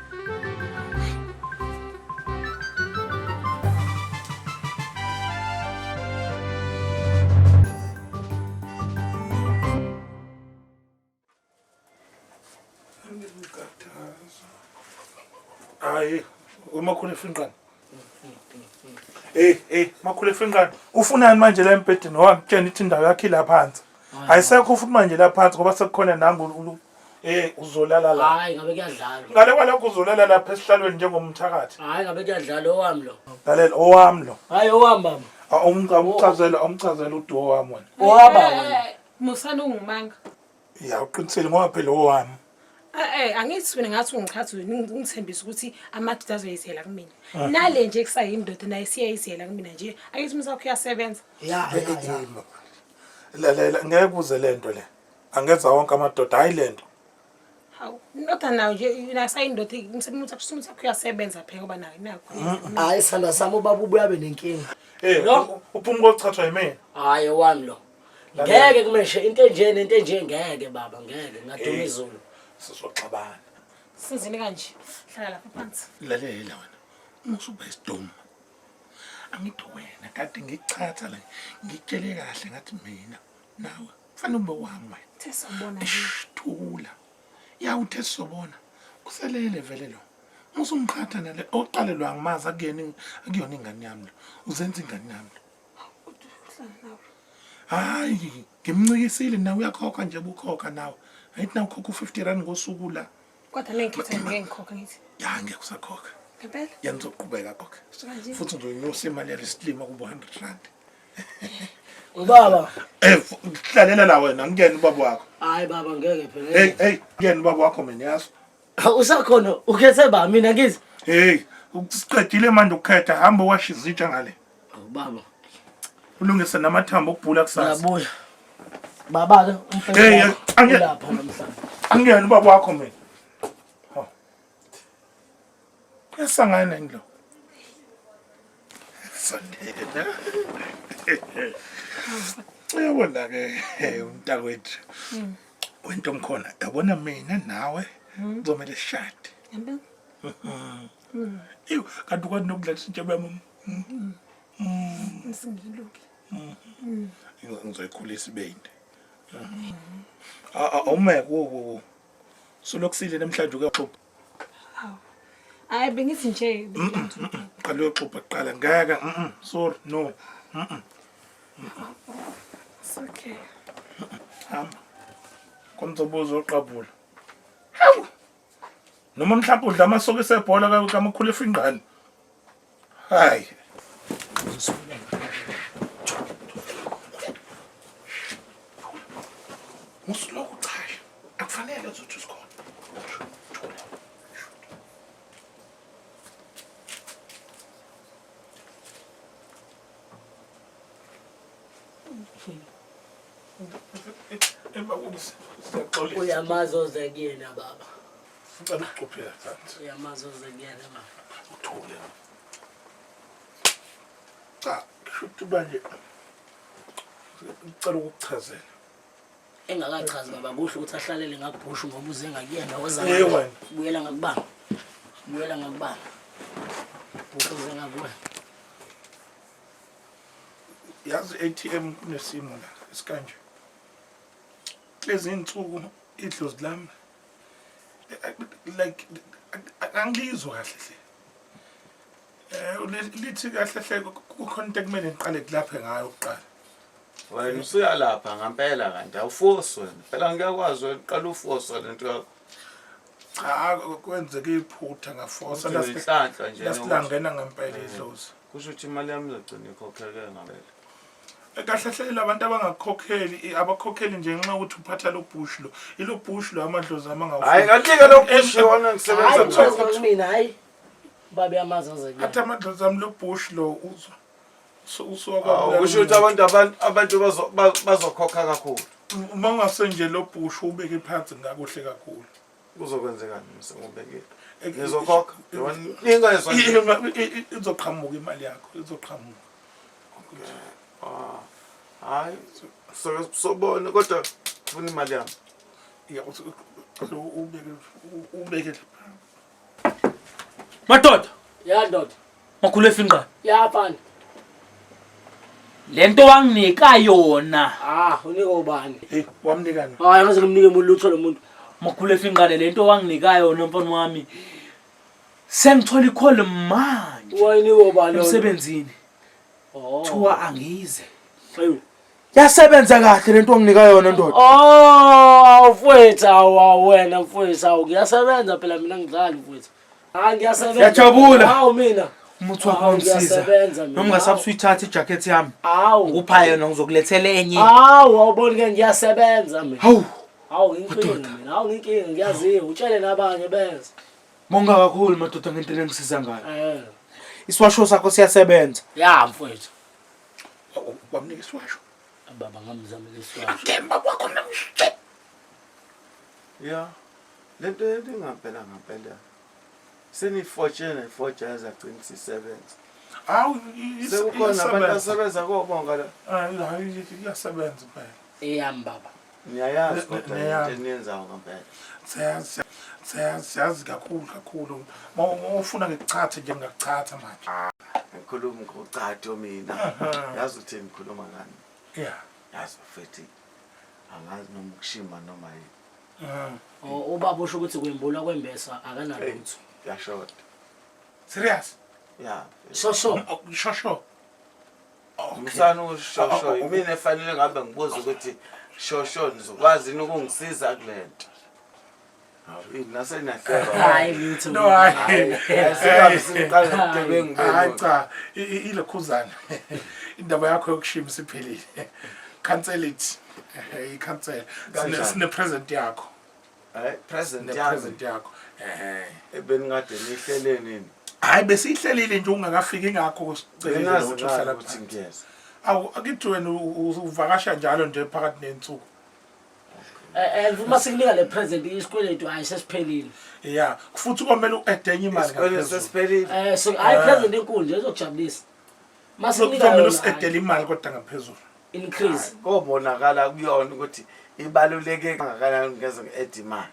Hayi, umakhulu efinqana. Hey, hey, makhulu efinqana. Ufunani manje la embhedeni wangitshena ithi indawo yakhe ila phansi. Ayisekho futhi manje la phansi ngoba sekukhona nangu Eh uzolala la. Hayi ngabe kuyadlalwa. Ngale kwalokho uzolala lapha esihlalweni njengomthakathi. Hayi ngabe kuyadlalwa owami lo. Lalela owami lo. Hayi owami baba. Awumchazela awumchazela uduo wami wena. Owaba wena. Musana ungimanga. Ya uqinisile ngoba phela owami. Eh eh angithi mina ngathi ungiqhatha ungithembisa ukuthi amadoda azoyizela kumina. Nale nje kusayindoda naye siyayizela kumina nje. Angithi umsakho uyasebenza. Ya ya ya. Lalela ngeke uze lento le. Angenza wonke amadoda hayi lento. Hawu, indoda nayo nje nasayindoda umsebenzi wakho uyasebenza phela ngoba nayo nakho. Hayi sithanda sami ubaba ubuya abe nenkinga. Eh Lo? uphuma kochathwa yimina. Hayi owami lo. Ngeke kumeshe into enje nento enje ngeke baba ngeke ngaduma izulu. Sizoxabana. Sinzini kanje. Hlala lapha phansi. Lalela wena. Uma usuba isidomu. Angithi wena kade ngichatha la ngikutshele kahle ngathi mina nawe kufanele ube wami wena. Uthe sobona nje. Shh, thula. Ya uthe sobona. Uselele vele lo. Musungiqhatha nale oqalelwa angimazi akuyena akuyona ingane yami lo. Uzenza ingane yami lo. Uhlala nawe. Hayi, ngimncikisile nawe uyakhokha nje bukhokha nawe. Ayithi nawe ukhokha u50 rand ngosuku la. Kodwa nengikhetha ngeke ngikhokhe ngithi. Ya ngeke usakhokha. Ngempela? Ya ngizoqhubeka khokha. Kanje. Futhi ngizoyinyusa imali yalesilima kube 100 rand. Ubaba. Eh hlalela la wena ngiyena ubaba wakho. Hayi baba ngeke phela. Hey hey ngiyena ubaba wakho mina yazi. Usakhona ukhethe ba mina ngithi. Hey usiqedile manje ukukhetha hamba washa izitsha ngale. Baba. Ulungise namathambo okubhula kusasa. Ngiyabuya. Baba ke umfethu. Hey, ulapha namhlanje. Angiyena ubaba wakho mina. Hawu. Esangana yini lo? Sondela. Uyabona ke umntakwethu. Wento ngikhona yabona mina nawe kuzomele sishade. Ngempela? Ewu kanti ukwazi nokudlalisa intshebe yami. Singiluke. Ngizoyikhulisa ibe yinde. Awumeke wo. Sulokusile namhlanje uke Hawu. Hayi bengithi nje qala uyoxubha kuqala ngeke sorry no. It's okay. Hamba. Komzobuzo oqabula. Hawu. Noma mhlawumbe udla amasokisi ebhola kamakhulu efingqane. Hayi. Musulokhu uchasha. Akufanele uzothi usikhona. Emva kokuthi siyaxolisa. Uyamazi oze kuyena baba. Ngicela ukucuphela phansi. Uyamazi oze kuyena baba. Uthule. Cha, kusho ukuthi manje ngicela ukukuchazela. Engakachazi baba kuhle ukuthi ahlalele ngakubhushu ngoba uze ngakuyena woza. Hey wena. Buyela ngakubani? Buyela ngakubani? Bhushu uze ngakuwena. Yazi ATM kunesimo la esikanje. Kulezi insuku idlozi lami like angilizwa kahle hle. Eh lithi kahle hle kukhona into ekumele ngiqale kulaphe ngayo kuqala. Wena usuyalapha ngempela kanti awufosi wena. Phela ngiyakwazi wena uqala ufosa lento yakho. Cha kwenzeka iphutha ngafosa Inhlanhla nje. lasilangena ngempela idlozi. Kusho ukuthi imali yami izogcina ikhokheke ngempela. Kahle hle labantu abangakhokheli abakhokheli nje ngenxa yokuthi uphatha lo bush lo. Ilo bush lo amadlozi amangawufuni. Hayi kanti ke lo bush wona ngisebenza Hayi ngawo. uchaza kumina hayi. Baba uyamazi oze kuyena. Athi amadlozi ami lo bush lo uzwa. Awu, Kusho ukuthi abantu abantu abantu bazokhokha kakhulu. Uma ungasenje lo bhushu ubeke phansi ngakuhle kakhulu. Kuzokwenzekani msengubekile? Ngizokhokha. Ninga Izoqhamuka imali yakho, izoqhamuka. Ah. Hayi, soke sobona kodwa ngifuna imali yami. Ya ubeke ubeke Madoda, Ya ndoda. makhulu efinqa. Ya mfana. Lento wanginika yona. Ah, unika ubani? Hey, wamnikani? Hayi, angaze ngimnike umuntu lutho lo muntu. Makhulu efinqane lento wanginika yona mfana wami. Sengithola ikholi manje Wayinika ubani? yona? emsebenzini. Oh. Thiwa angize. Ayu. Yasebenza kahle lento onginika yona ndoda. Oh, awu mfowethu, awu awu wena mfowethu, awu ngiyasebenza phela mina ngidlali mfowethu. Ah, ngiyasebenza. Ngiyajabula. Hawu mina. Umuthi wakho Hawu, wangisiza. ngiyasebenza mina. Noma ungasabe usuyithatha ijacket yami. Hawu. Ngikupha yona ngizokulethela enye. Hawu, awuboni ke ngiyasebenza mina. Hawu. Hawu nginkinga mina, hawu nginkinga ngiyaziwa, utshele nabanye beze. Bonga kakhulu madoda ngento engisiza ngayo. Eh. Isiwasho sakho siyasebenza. Ya mfowethu. Wamnika isiwasho. Baba ngamzamela isiwasho. Themba kwakho namshit. Ya. Lento yento ngampela ngampela. Senifotshe nefotshe yazagcina isisebenza. Hawu Sekukhona abantu asebenza kobonga la. Hayi iyasebenza impela. Eyami baba. Niyayazi kodwa Niyami. into eniyenzayo ngampela. Siyazi siyazi siyazi kakhulu kakhulu. Uma ufuna ngikuchathe nje ngingakuchatha manje. Ngikhuluma ngocato mina. Yazi ukuthi ngikhuluma ngani. Yeah. Yazi mfethu. Angazi noma ukushima noma yini. Oh, ubaba usho ukuthi kwembulwa kwembesa akanalutho. Yashoda. Serious? Ya. Shosho. Shosho. Msana ushosho imina efanele ngabe ngibuza ukuthi shosho nizokwazi yini ukungisiza kulento. Hawu yini nasenahleba. Hayi lutho. No hayi. Ayisingabe siqale ubugebengu Hayi benu. cha, ilokhuzana. Indaba yakho yokushima isiphelile. Cancel it. I-cancel. Kanjani? Sine present yakho. Hayi present Sine yami present yakho. Eh. ebeningade nihlele nini? Hayi besihlelile nje ungakafiki ingakho sicelile Bengazi ukuthi ngani uhlala ukuthi phansi. ngiyeza. Awu akithi wena uvakasha njalo nje phakathi nensuku. Eh eh uma sikunika le present isikweletu hayi sesiphelile. Yeah, futhi komele u-add enye imali Isikweletu ngaphezulu. sesiphelile. Eh so hayi present enkulu nje ezokujabulisa. Masikunika Kuzomele yona usi-addele imali kodwa ngaphezulu. increase. Kobonakala kuyona ukuthi ibaluleke kangakanani ngeze ngi-add imali.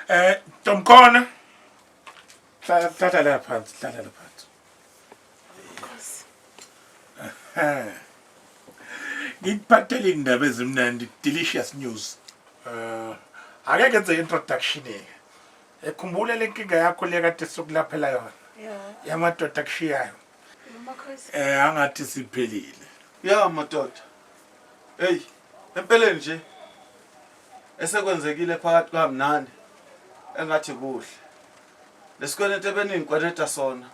Eh, Domkhona. Hlala la phansi, hlala la phansi. Ngikuphathele indaba ezimnandi, delicious news. Eh, ake ngenze introduction ke. Ekhumbula le nkinga yakho le kade sokulaphela yona. Yamadoda akushiyayo. Makhosi. Eh, angathi siphelile. Ya madoda. Hey, empeleni nje esekwenzekile phakathi kwami nani engathi kuhle. Lesikweletu ebeningikweleta sona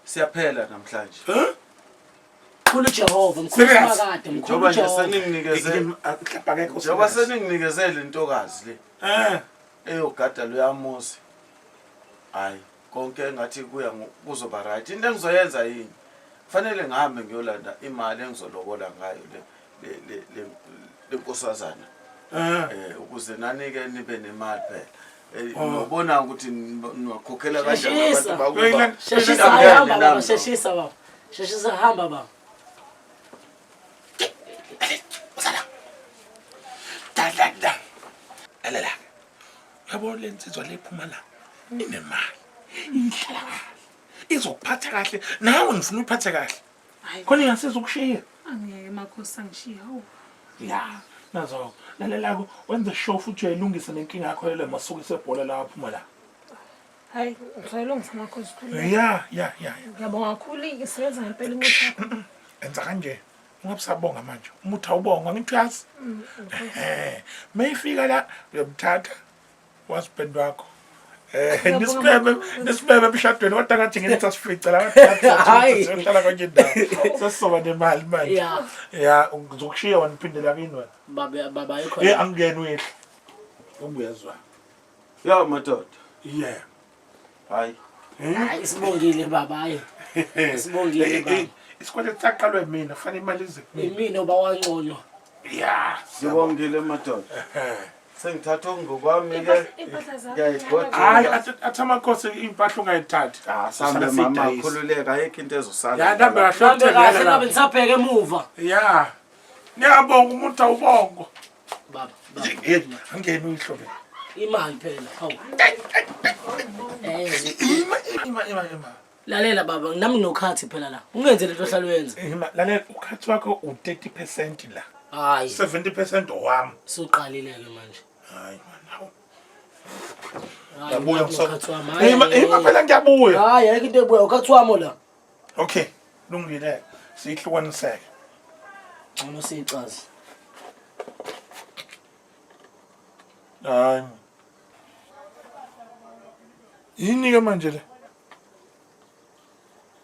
siyaphela namhlanje. Mkhulu Jehova, mkhulu Serious? Simakade, mkhulu Njengoba nje Jehova. seninginikezele Mhlawumbe akekho njengoba serious. seninginikezele intokazi le Eh, eyogada loyamuzi. Hayi, konke engathi kuya kuzoba right. Into engizoyenza yini? Kufanele ngihambe ngiyolanda imali engizolobola ngayo le le le le- le nkosazana. eh. Ukuze nani-ke nibe nemali phela. Nobona ukuthi niwakhokhela kanjani Sheshisa. abantu bakuba. Sheshisa Angene hayi hamba baba, nami. sheshisa baba. Sheshisa hamba baba. Da da da. Lalela. Yabo le nsizwa le phuma la. Inemali. Ihlala kahle. Izokuphatha kahle. Nawe ngifuna uyiphathe kahle. Hayi. Khona ingasiza ukushiya. Angeke makhosi angishiya. Hawu. Ya. Nazo. Lalela ko wenze sure futhi uyayilungisa nenkinga yakho le masuku sebhola la aphuma la. Hayi, ngizoyilungisa makhosi khulu. Ya ya ya. Ngiyabonga kakhulu isebenza ngempela umuthi wakho. Enza kanje. Ungabusabonga manje. Umuthi awubongwa ngithi uyazi. Eh, mayifika la uyomthatha husband wakho. Eh, nisibebe nisibebe emshadweni kodwa ngathi ngithi sasifice la Hayi. siyohlala kwenye indawo. Sesizoba nemali manje. Yeah. Ya, ngizokushiya wena uphindela kini wena. Baba baba ayikho. Eh, angiyena uyehla. Ungiyezwa. Ya madoda. Yeah. Hayi. Hayi sibongile baba hayi. Sibongile baba. Isikweletu saqalwe mina, fanele imali ize kumina. Imina oba wangcono. Ya. Sibongile madoda. Sengithatha okungokwami ke. Impahla zakho. Ngiyayigoduka. Hayi athi amakhosi impahla ungayithathi. Ah, sambe mama khululeka ayikho into ezosala. Ya nambe kahle Hambe kahle ukuthengela ngabe lapha. nisabheke emuva. Ya. Ngiyabonga umuntu awubongo. Baba, baba. Hey, angene uyihlobe. Imali phela. Hawu. Eh, Ima ima ima ima. lalela baba, nami nginokhathi phela la. Ungenze lento ohlala uyenza. Ima lalela ukhathi wakho u30% la. Hayi, 70% owami. suqalile ke manje. Hayi man. Hawu. Hayi, Ngiyabuya ukhathi wami. ngisona. Ima ima phela ngiyabuya. Hayi, ayikho into ebuya, ukhathi wami la. Okay, lungile. Sihlukaniseke. Ngcono siyicaze. Hayi. Yini ke manje le?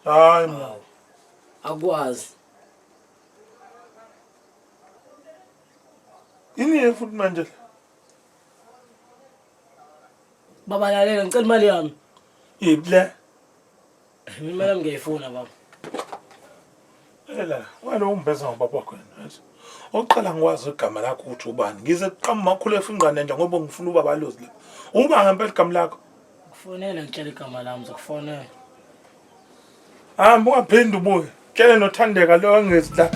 Hayi man. Akwazi. Yini ke futhi manje le? Baba lalela, ngicela imali yami. Yiphi le? Mina imali yami ngiyayifuna baba. Lalela, wena ungibeza ngobaba wakho yena. yazi. Oqala ngikwazi igama lakho ukuthi ubani. Ngize kuqamba makhulu efingqane nje ngoba ngifuna ubaba lozi la. Uba ngempela igama lakho. Kufonela ngitshela igama lami, ngizokufonela. Hamba ungaphindi ubuye. Tshele noThandeka lo angezi la.